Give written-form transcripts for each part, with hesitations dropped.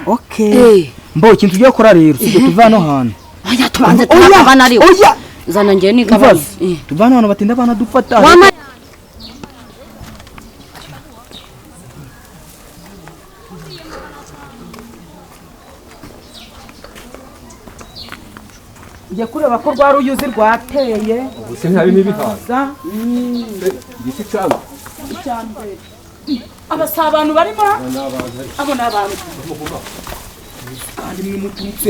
Okay. Mbo ikintu tugiye gukora rero sibyo tuva hano hantu. Oya tubanze turakabana ariwe. Oya. Zana ngiye nigabane. Tuva hano hantu batinda abana dufata. Ujya kureba ko rwa ruyuzi rwateye. Ubuse ntiharimo ibihaza. Igiti cyabo. Aba si abantu barimo? Abo ni abantu. Kandi mwe muturutse.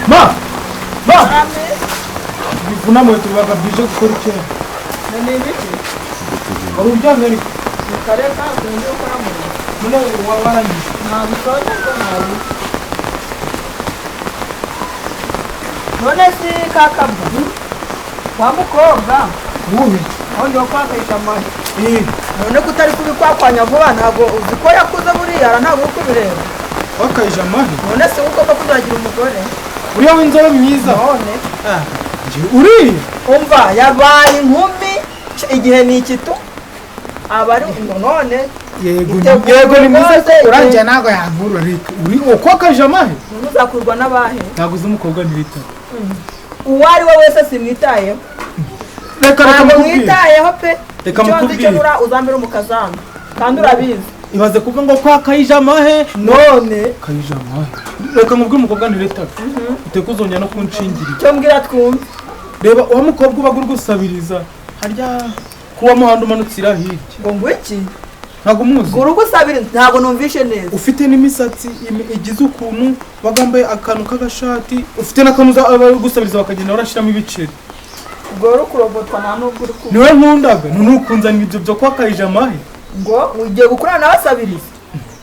Ma! Ma! Bivuna mwe tubaga bije gukora icyo. Nani biki? Wari uryamye ariko. Kare ka kunje ukora mu. None warangije. Nta bisoza ko nabi. None si kakabwa. Wa mukobwa. Uwuhe? Aho ndiho kwakaisha amahi. None ko utari kubikwakwanya vuba ntabwo uzi ko yakuze buriya ntabwo uri kubireba. Wakaisha amahi? None se ugomba kuzagira umugore. Uriya w'inzobe mwiza. None. Uri? Umva yabaye inkumi igihe ni ikitu. Abari none. Yego yego ni mwiza urangiye ntabwo yankura ariko uri ukwakaje amahe? Uzakurwa n'abahe? Ntabwo uzi umukobwa ntibita. Uwo ari we wese simwitayeho. Reka reka mukubwire. Pe. Reka mukubwire. Icyo uzambere umukazana. Kandi urabizi. Ibaze kuvuga ngo kwa kayija amahe none. Kayija amahe. Reka mubwire umukobwa ntireta. Utekuzongera no kunshingira. Icyo mbwira twumve. Reba uwo mukobwa ubaga uri gusabiriza harya kuwa muhanda umanutsira hirya. Ngo ngwiki? Ntabwo muzi. Uri gusabiriza ntabwo numvishe neza. Ufite n'imisatsi igize ukuntu bagambaye akantu k'agashati ufite n'akantu abari gusabiriza bakagenda barashiramo ibiceri. Ubwo uri kurobotwa nta nubwo uri kumva. Niwe nkundaga none ukunzanira ibyo byo kwa kayija amahe. Ngo ugiye gukorana n'abasabiriza.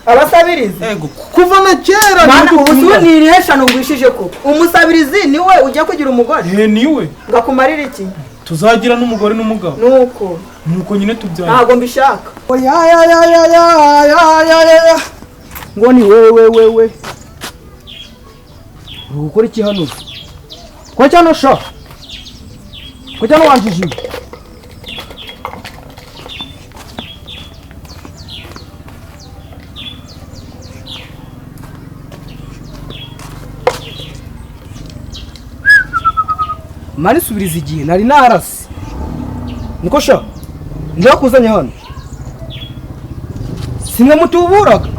Abasabiriza? Yego kuva na kera ubu ni irihe shano ngwishije koko. Umusabirizi niwe ujya kugira umugore? Niwe. Ngakumarira iki? Tuzagira n'umugore n'umugabo. Nuko. Nuko nyine tubyara. Ntabwo mbishaka. Oya ya ya ya ya ya ya ya. Ngo ni wewe wewe. Uri gukora iki hano? Kwa cyano sha. Kwa cyano wanjije. Mari subiriza igihe nari narase. Niko sha. Ndakuzanye hano. Simwe mutuburaga.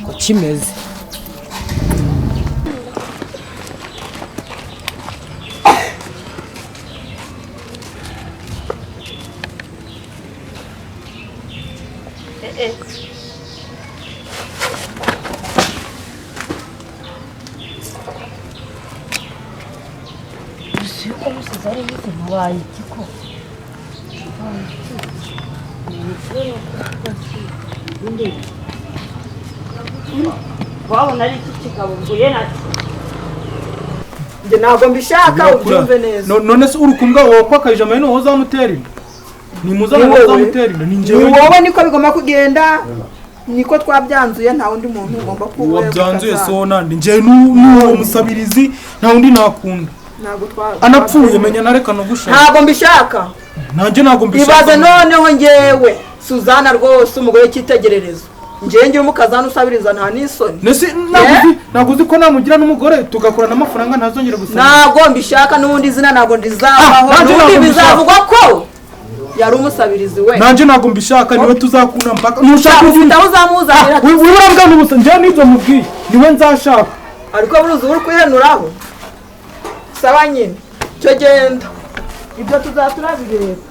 Ko kimeze. Wabona ari iki kigabo mvuye nacyo. Nge ntabwo mbishaka ubyumve neza. None se urukumbwa wowe kwa kayija amahe niho uzamutera inda? Ni muzana wowe uzamutera inda ni njyewe. Ni wowe niko bigomba kugenda. Niko twabyanzuye nta wundi muntu ugomba kuba. Wabyanzuye so nandi njye n'uwo musabirizi nta wundi nakunda. Ntabwo twa anapfuye menya nareka no gushaka. Ntabwo mbishaka. Nanjye ntabwo mbishaka. Ibaze noneho njyewe Suzana rwose umugore cyitegererezo. Njye ngira umukazana usabiriza nta n'isoni. Nese ntabwo uzi ko namugira n'umugore tugakorana amafaranga ntazongera gusaba. Ntabwo mbishaka n'ubundi izina ntabwo ndizabaho, n'ubundi bizavugwa ko yari umusabirizi we. Nanjye ntabwo mbishaka, niwe tuzakunda mpaka nushaka ufite aho uzamuzanira. Wiburabwa n'ubusa, njyewe n'ibyo mubwiye niwe nzashaka. Ariko buruzi uri kwihenuraho saba nyine cyo genda ibyo tuzaturabireba.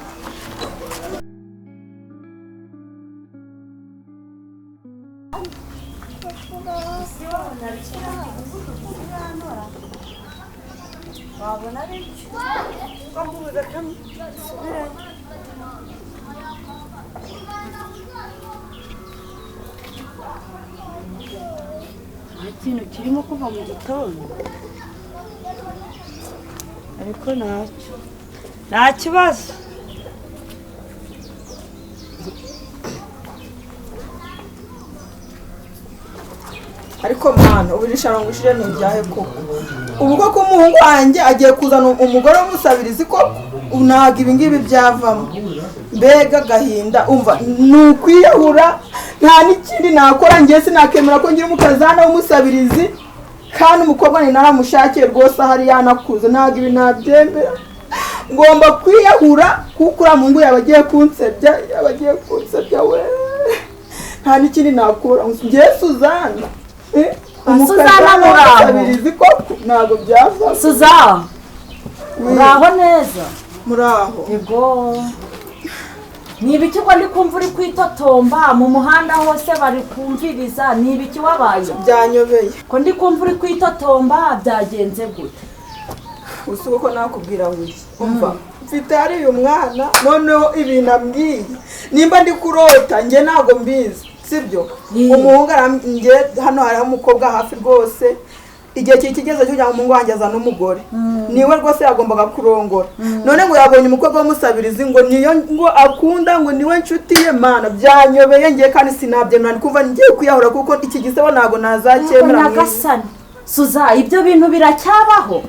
Nta kintu kirimo kuva mu gitondo, ariko ntacyo, nta kibazo. Ariko mwana ubu irushanwa ngishije ntibyahe koko. Ubu koko umuhungu wanjye agiye kuzana umugore w'umusabirizi koko, ntabwo ibi ngibi byavamo. Mbega agahinda, umva ni ukwiyahura, nta n'ikindi nakora. Njye sinakemera ko ngira umukazana w'umusabirizi, kandi umukobwa ni naramushakiye rwose ahari yanakuze, ntabwo ibi nabyemera. Ngomba kwiyahura kuko uriya muhungu yaba agiye kunsebya, yaba agiye kunsebya we. Nta n'ikindi nakora. Njye Suzana, Suzana muraho koko ntabwo byava. Suzana muraho neza? Muraho. Yego. Ni ibiki ko ndi kumva uri kwitotomba mu muhanda hose bari kumviriza, ni ibiki wabaye? Byanyobeye. Ko ndi kumva uri kwitotomba byagenze gute? Usuko ko nakubwira ngo iki? Umva mfite hari uyu mwana noneho ibintu ambwiye nimba ndi kurota njye ntabwo mbizi, sibyo? Umuhungu njye hano hariho umukobwa hafi rwose, igihe kigeze cyo kugira ngo umuhungu wanjye azane umugore, niwe rwose yagombaga kurongora. None ngo yabonye umukobwa w'umusabirizi ngo niyo ngo akunda, ngo niwe nshuti ye. Mana byanyobeye ngiye kandi sinabyemera, ndi kumva ngiye kwiyahura kuko iki gisebo ntabwo nazacyemera. Nyagasani Suza, ibyo bintu biracyabaho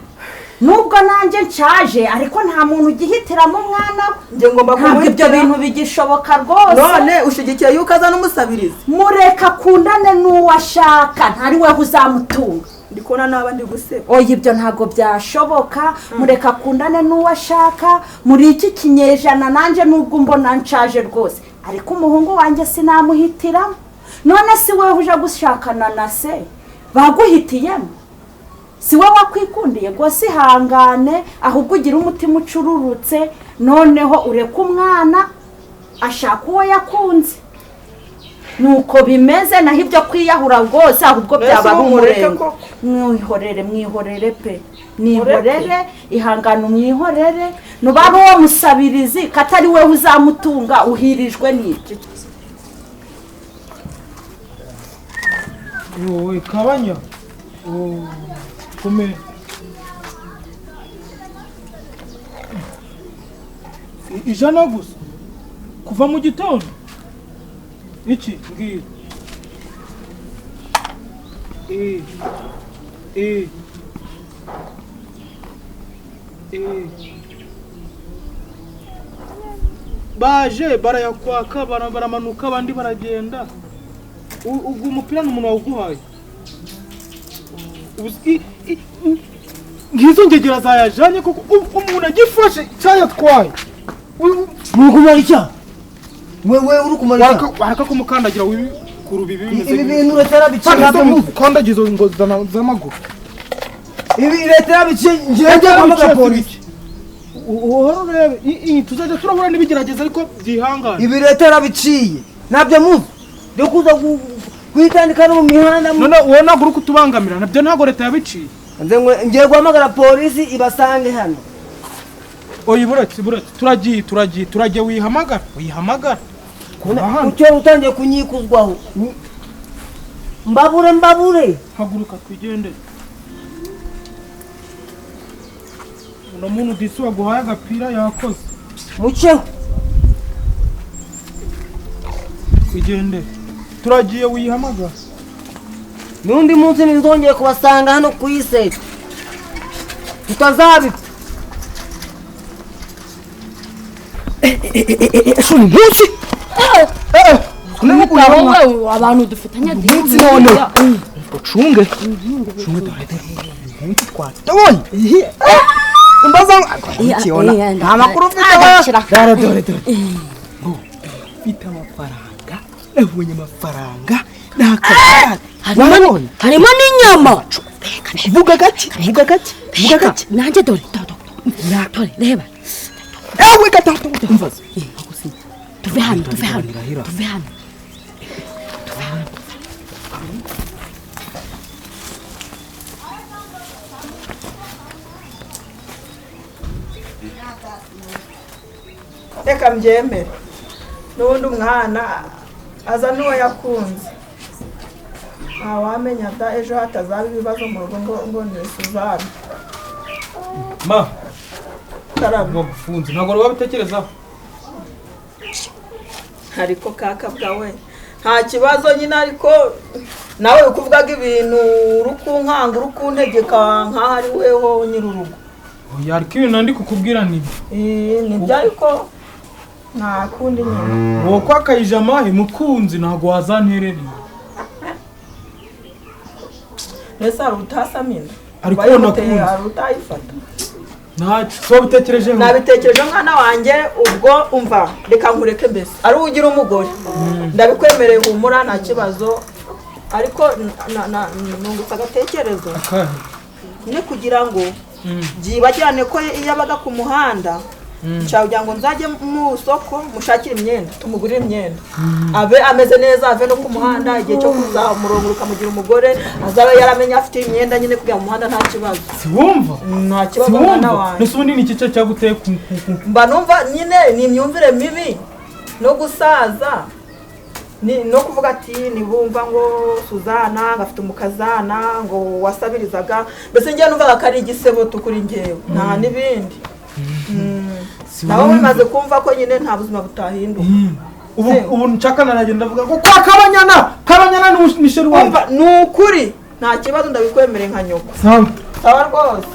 nubwo nanjye nshaje, ariko nta muntu ugihitiramo umwana we. Njye ngomba ntabwo ibyo bintu bigishoboka rwose. None ushigikiye yuko azana umusabirizi? Mureka akundane n'uwo ashaka, ntari we uzamutunga. Ndikubona naba ndi guseba. Oya ibyo ntabwo byashoboka, mureka akundane n'uwo ashaka. Muri iki kinyejana nanjye nubwo mbona nshaje rwose, ariko umuhungu wanjye sinamuhitiramo. None si wowe uje gushakana na se baguhitiyemo? Si wowe wakwikundiye rwose? Ihangane ahubwo ugire umutima ucururutse, noneho ureke umwana ashaka uwo yakunze. Nuko bimeze, naho ibyo kwiyahura rwose ahubwo byaba ari umurenge. Mwihorere, mwihorere pe, mwihorere, ihangane umwihorere. Nuba uwo musabirizi katari we uzamutunga, uhirijwe n'ibyo. Wowe kabanya kume ijana gusa kuva mu gitondo iki mbwira baje barayakwaka, baramanuka abandi baragenda. Ugu umupira n'umuntu wawuguhaye ngizo ngegera zayajanye koko, umuntu agifashe cyayatwaye. Uri icya wewe uri kumara waraka kumukandagira kurubi bimeze ibi bintu leta yarabiciye kandagizo ngo z'amaguru. Ibi leta yarabiciye, ngiye guhamagara polisi. Uhora urebe tuzajya turahura n'ibigerageza ariko byihangane. Ibi leta yarabiciye ntabyo muzi byo kuza kwitandika no mu mihanda. None wowe ntabwo uri kutubangamira, nabyo ntabwo leta yabiciye. Ngiye guhamagara polisi ibasange hano. Oya buretse buretse, turagiye turagiye turagiye, wihamagara wihamagara. Ucyo utangiye kunyikuzwaho mbabure mbabure. Haguruka twigendere. Uno muntu disi waguhaye agapira yakoze. Muceho twigendere, turagiye wihamagara. N'undi munsi nzongeye kubasanga hano ku iseta tutazabipfa. Shuri munsi Twitaho we abantu dufitanye Umunsi none ucunge ucunge dore umunsi twatoye mbaza ikibona nta makuru ufite dore dore dore mfite amafaranga nabonye amafaranga n'akabati harimo n'inyama. Vuga gake vuga gake vuga gake nanjye dore dore reba ewe gatatu mvaze tuve hano tuve hano tuve hano. Reka mbyemere n'ubundi umwana aza n'uwo yakunze ntawamenya da ejo hatazaba ibibazo mu rugo ngo ni Suzana. Ma ntabwo ntabwo wabitekerezaho ariko kaka bwawe nta kibazo nyine ariko nawe ukuvugaga ibintu urukunkanga urukuntegeka nkaho ari weho nyir'urugo. Oya ariko ibintu ndi kukubwira nibyo. Nibyo ariko nta kundi nyine. Wowe kwa Kayijamahe mukunzi ntabwo wazanterereye. Mbese hari utasamina ariko nakunze hari utayifata. Ntacyo so bitekerejeho. Nabitekereje mwana wanjye ubwo umva reka nkureke mbese ari ugira umugore ndabikwemereye humura nta kibazo ariko nungutse agatekerezo ni kugira ngo byibagirane ko iyo abaga ku muhanda nshaka kugira ngo nzajye mu soko mushakire imyenda tumugurire imyenda abe ameze neza ave no ku muhanda igihe cyo kuzamurongora ukamugira umugore azaba yaramenye afite imyenda nyine kugira mu muhanda nta kibazo. Si wumva nta kibazo mwana wanjye. Nese ubundi ni iki cyaguteye ku mba numva nyine ni imyumvire mibi no gusaza ni no kuvuga ati nibumva ngo Suzana ngafite umukazana ngo wasabirizaga mbese njye numvaga ko ari igisebo tukuri ngewe nta n'ibindi. Nawe bimaze kumva ko nyine nta buzima butahinduka. Ubu nshaka naragenda ndavuga ngo kwa Kabanyana Kabanyana ni Michel wanjye. Ni ukuri nta kibazo ndabikwemereye nka nyoko. Sawa sawa rwose.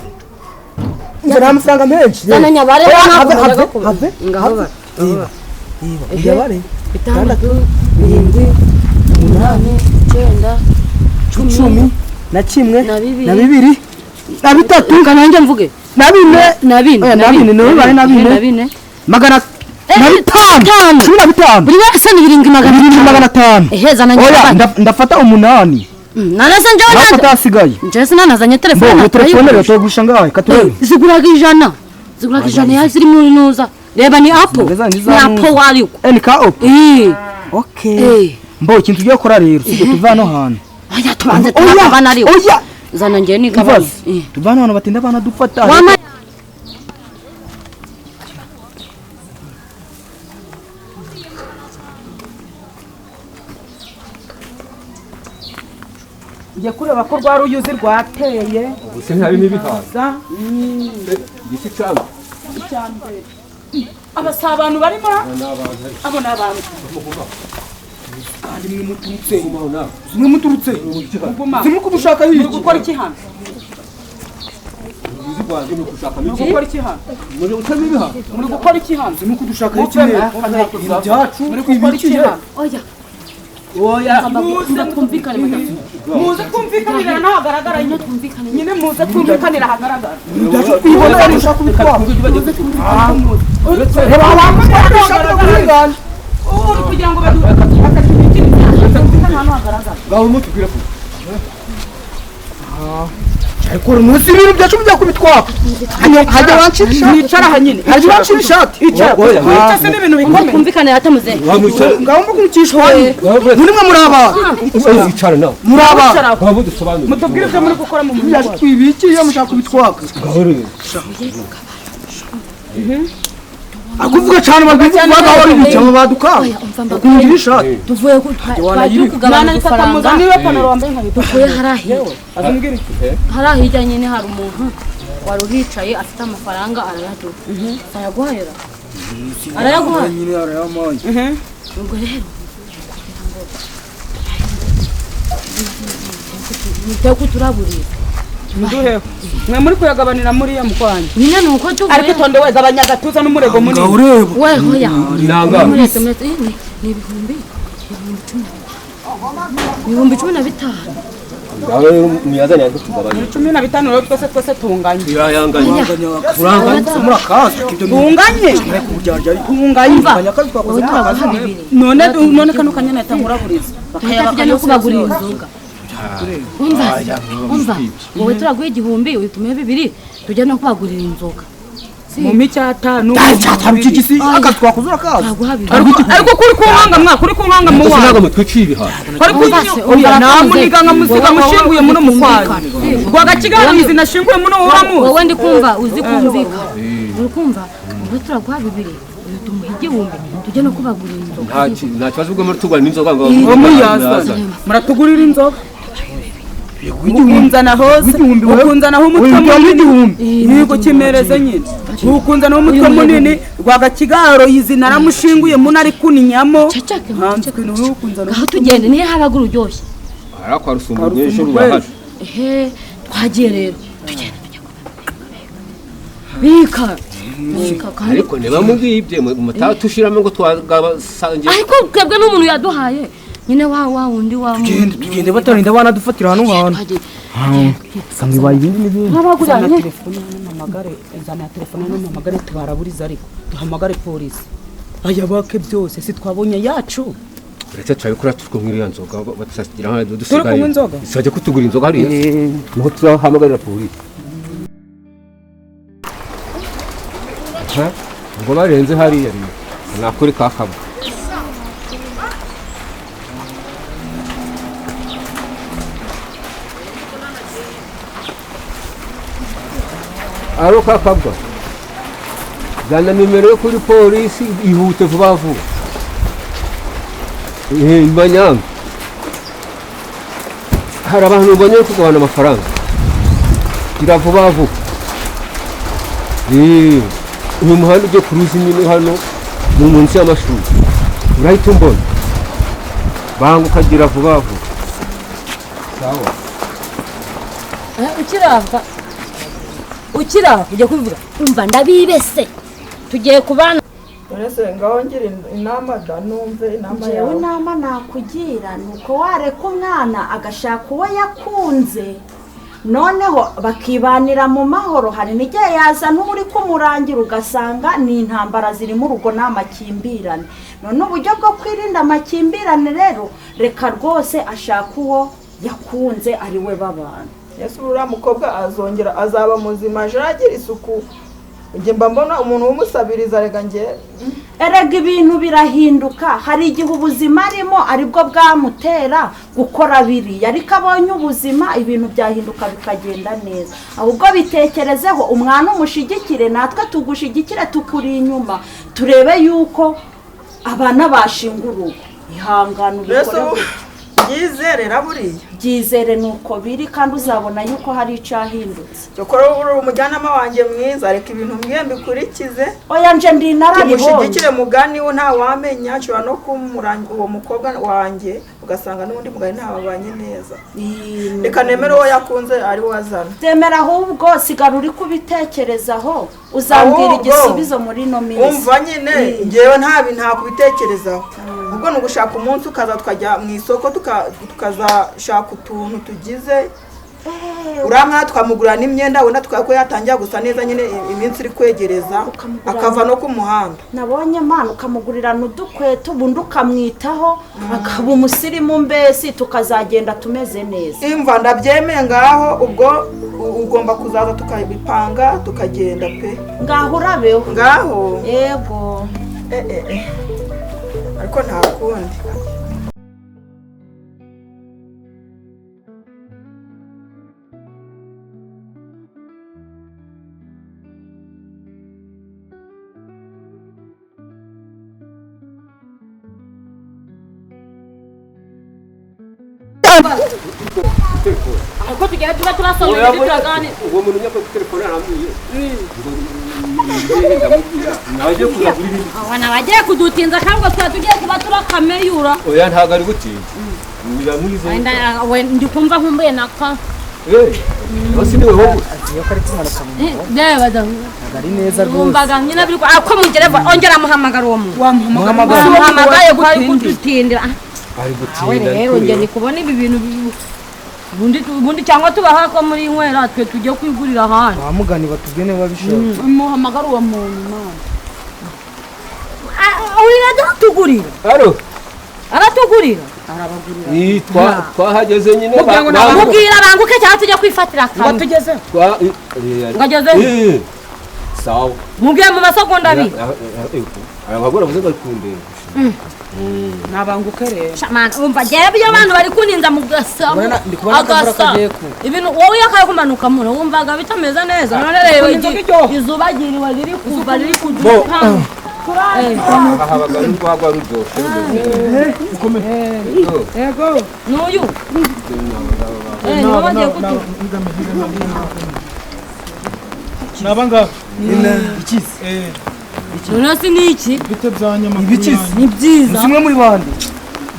Nzana amafaranga menshi. Zana nyabare have ngaho yabare 6 7 8 9 10 na 1 na 2 na 3 kananjye mvuge na 4 na 4 na 4 no bari na 4 magana na 5 15 buri wese ni 750 Eheza na oya ndafata 8 naraza njye ndafata asigaye njye sinanazanye telefone bo telefone rero tugusha ngahe katurebe ziguraga 100 ziguraga 100 ya ziri muri nuza reba ni Apple ni Apple wariko NK Apple okay mbo ikintu tugiye gukora rero sibyo tuva hano hantu oya tubanze tukabana ariyo oya zana njye ni kabana tuva hano hantu batinda bana dufata Ngiye kureba ko rwa ruyuzi rwateye ubuse ntari n'ibihaza igiti cyangwa aba si abantu barimo abo ni abantu kandi mwe muturutse mwe muturutse zimwe kudushaka muri hirya gukora iki hano muri gukora iki hano muri gutema ibihaza muri gukora iki hano zimwe kudushaka hirya ibyacu muri gukora iki hano oya oya muze twumvikane muze twumvikanira naho hagaragara nyine muze twumvikanira hagaragara ibyacu twibona dushaka kubitwara reba abantu uri kugira ngo batakibikirize hano hagaragara ngaho mutubwira ko ariko umunsi ibintu byacu byakubitwaka hajya bancira ishati nicara aha nyine hajya bancira ishati icara kwica se n'ibintu bikomeye twumvikane hatamuze wamwicara ngaho mbukurikisha wanyu muri mwe muri aba icara nawe muri aba ngaho dusobanure mutubwire ibyo muri gukora mu byacu twibikiye mushaka kubitwaka ngaho rero akuvuga cyane babivuga bari bicyama badukanga ukungira ishati tuvuye twagiye kugabana tutamuza udufaranga niba ipantaro wambaye nkabita dukuye hariya hariya hirya nyine hari umuntu wari uhicaye afite amafaranga arayaduha arayaguhahira arayaguha nyine arayamaye ubwo rero kugira ngo kuturaburira muduheho mwe muri kuyagabanira muriya mukwanjye nyine ni uko tuvuye ariko itonde weza abanyagatuza n'umurego munini ureba we hoya nanga muretse muretse ni ibihumbi 15,000. Ngaho rero muyazane yanze tugabanye. 15 rero twese tunganye. Irayanganye. Uranganye murakaza ibyo Tunganye. Tunganye. akazi twakoze Turaguha bibiri. None kano kanya nahita nkuraburiza. Tuhita tujya no kubagurira inzoga. Umva wowe turaguha 1000 uhita 2 tujya no kubagurira inzoga. Mu micyatanu. Cyatanu cy'igisi akazi twakoze urakaza. Turaguha bibiri. Ariko kuri kunkanga mwa kuri kunkanga mu Ndetse wa. ntabwo mutwiciye ibihaha. Kuri kunya namuniga nkamusiga mushinguye muno mukwaye. Rwagakigara mizi nashinguye muno uramuzi. Wowe ndi kumva uzi kumvika. Uri kumva wowe turaguha 2 uhita 1000 tujya no kubagurira inzoga. Nta kibazo ubwo muri tugura n'inzoga ngo Muyaza. Muratugurira inzoga. Ukunzana hose ukunzanaho umutwe munini yego kimereze nyine ukunzanaho umutwe munini Rwagakigaro yizi naramushinguye muno ari kuninyamo aho tugende nihe habaga ururyoshye harakwa rusumba rw'ejo rurahari. Ehe twagiye rero tugende tujya bika ariko niba mubwibye mutatushiramo ngo twagasangiye ariko twebwe n'umuntu yaduhaye nyine wa wundi wa tugende batarinda abana dufatira hano hantu sanga ibaye ibindi n'ibindi. Zana telefone n'amamagare, zana telefone n'amamagare tubaraburiza ariko duhamagare polisi ayabake byose si twabonye yacu. Uretse turabikora turi kunywa iriya nzoga batagira aho dusigaye. Turi kunywa inzoga? Tuzajya kutugura inzoga hariya niho tuzahamagarira polisi. Ngo barenze hariya rero nakuri kakabwa. Aro kakabwa zana nimero yo kuri polisi ihute vuba vuba. Banyanga hari abantu mbonye kugabana amafaranga gira vuba vuba. Uyu muhanda ujye kuruzi nyine hano mu munsi y'amashuri urahita umbona banga ukagira vuba vuba. Sawa ukirava ujya kubivuga umva ndabibese tugiye kubana. Urese ngaho ngira inama da numve inama Jewe yawe. inama nakugira nuko wareka umwana agashaka uwo yakunze noneho bakibanira mu mahoro. Hari n'igihe yaza n'uri kumurangira ugasanga ni intambara ziri mu rugo n'amakimbirane. None uburyo bwo kwirinda amakimbirane rero reka rwose ashaka uwo yakunze ari we babana. Yesu uriya mukobwa azongera azaba muzima agira isuku. Njye mba mbona umuntu w'umusabiriza rega njye. Erega ibintu birahinduka hari igihe ubuzima arimo aribwo bwamutera gukora biriya ariko abonye ubuzima ibintu byahinduka bikagenda neza. Ahubwo bitekerezeho umwana umushigikire natwe tugushigikire tukuri inyuma turebe yuko abana bashinga urugo. Ihangane ubikore. Byizerera buriya byizere nuko biri kandi uzabona yuko hari icyahindutse. Cyokora uri umujyanama wanjye mwiza reka ibintu mbwiye mbikurikize. Oya nje ndi narabibonye. Mushigikire mugani we nta wamenya nshobora no kumuranga uwo mukobwa wanjye ugasanga n'undi mugani ntababanye neza. Reka nemere uwo yakunze ari we azana. Temera ahubwo sigara uri kubitekerezaho uzambwira igisubizo muri no minsi. Umva nyine ngewe nta kubitekerezaho. Ubwo ni ugushaka umunsi ukaza tukajya mu isoko tukazashaka utuntu tugize uramwa tukamugura n'imyenda wenda tukako yatangira gusa neza nyine iminsi iri kwegereza akava no ku muhanda. Nabonye mana ukamugurirana udukweto ubundi ukamwitaho akaba umusirimu mbese tukazagenda tumeze neza. Imva ndabyemeye ngaho ubwo ugomba kuzaza tukabipanga tukagenda pe. Ngaho urabeho. Ngaho. Yego. Ariko nta kundi. Ariko tugera tuba turasoma ibyo uwo muntu nyako telefone arambwiye abana bagiye kudutinza kandi twa tugiye kuba turakameyura. Oya ntago ari gutinza ndi kumva nkumbuye naka bose niwe wowe ari neza rwose. Numvaga nyine biri ako mugere ongera muhamagara uwo muntu wamuhamagaye ko ari kudutindira. Ari gutinda. Rero njye ndi kubona ibi bintu ubundi cyangwa tubaha ko muri inywera twe tujye kwigurira ahandi. Bamugani batubwene babishaka. Muhamagara uwo muntu mama. Uriya aratugurira. Alo. Aratugurira. Arabagurira. Twahageze nyine. Mubwira banguke cyangwa tujye kwifatira akantu. Ngo tugeze. Ngageze. Sawa. Mubwira mu masegonda abiri. Abagore bavuze bari kundeba. Nabanguke rero. Shamana umva jewe iyo abantu bari kuninza mu gasa. Agasa. Ibintu wowe yakaye kumanuka muno wumvaga bitameze neza. None rero izuba giriwe riri kuva riri kuduka. Aha bagari rwagwa ruryoshe. Yego. N'uyu. Niwe bagiye kutu. Nabanga. Ikizi. None si niki? Bite byanyama. Ibikizi. Ni byiza. Simwe muri bandi.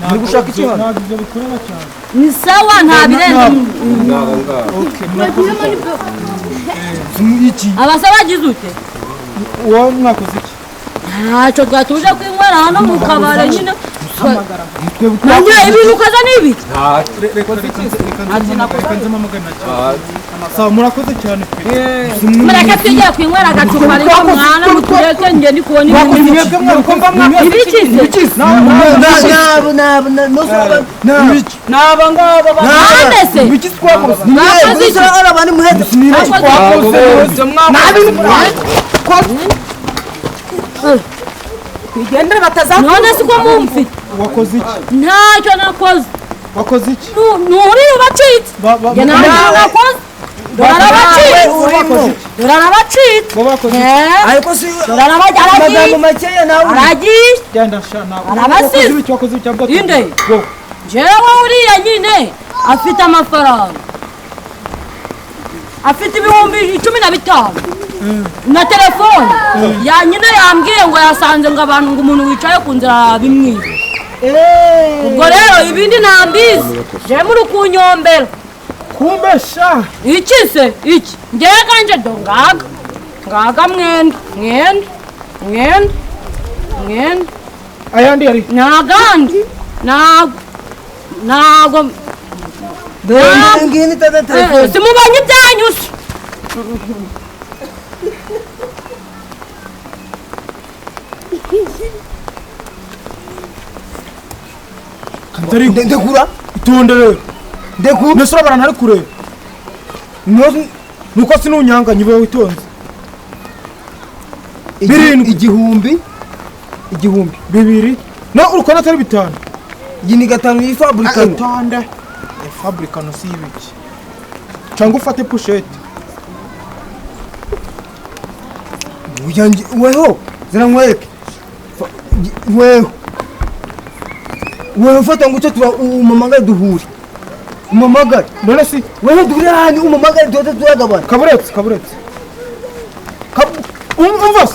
Muri gushaka iki hano? Ntabwo ibyo bikureba cyane. Ni sawa nta birenze. Okay, murakoze. Iki. Abasa bagize ute? Uwo mwakoze iki? Ntacyo twatuje kwinywera hano mu kabare nyine. Nanjye ibintu ukoze ni ibiki? Sawa murakoze cyane pe. Mureke tujye kwinywera agacupa ariko mwana mutureke njye ndi kubona ibintu. Ibiki se? Naba ngaba Nande se? Ibiki twakoze. Mwakoze iki? Twigendere bataza. None si ko mumfite? Wakoze iki? Ntacyo nakoze. Wakoze iki? Nuriya ubacitse. Njye ntacyo nakoze. Dore arabacitse. Ariko si Dore aragiye. makeya nawe. Aragiye. Genda sha nawe. Arabasize. Wakoze iki cyangwa Inde. Jewe uriya nyine afite amafaranga. Afite 15,000. Na telefone. Ya nyine yambwiye ngo yasanze ngo abantu ngo umuntu wicaye ku nzira bimwiye. Ubwo rero ibindi ntambizi. Jewe muri kunyombera. Kumbe sha. Iki se? Iki. Ngewe kanje do ngaga. Ngaga mwenda. Mwenda. Mwenda. Mwenda. Ayandi yari. Nagandi. Nago. Nago. Ngini tata telefone. Simubonye ibyanyu se. Kantari ndekura. Itonde rero. Ndekura. Nesura abantu ari kure. Nuko sinunyanga nyibe witonze. 7 igihumbi. Igihumbi. 2. No urukona atari 5. Iyi ni 5 y'ifabrikano. Itonde. Fabrikano si ibiki. Cyangwa ufate pochette. Uyangi weho zira nkwereke. Weho. Weho fata ngo tuba umamagare duhure. Umamagare. None si weho duhure hano umamagare duhate turagabana. Kaburetse kaburetse. Umva se.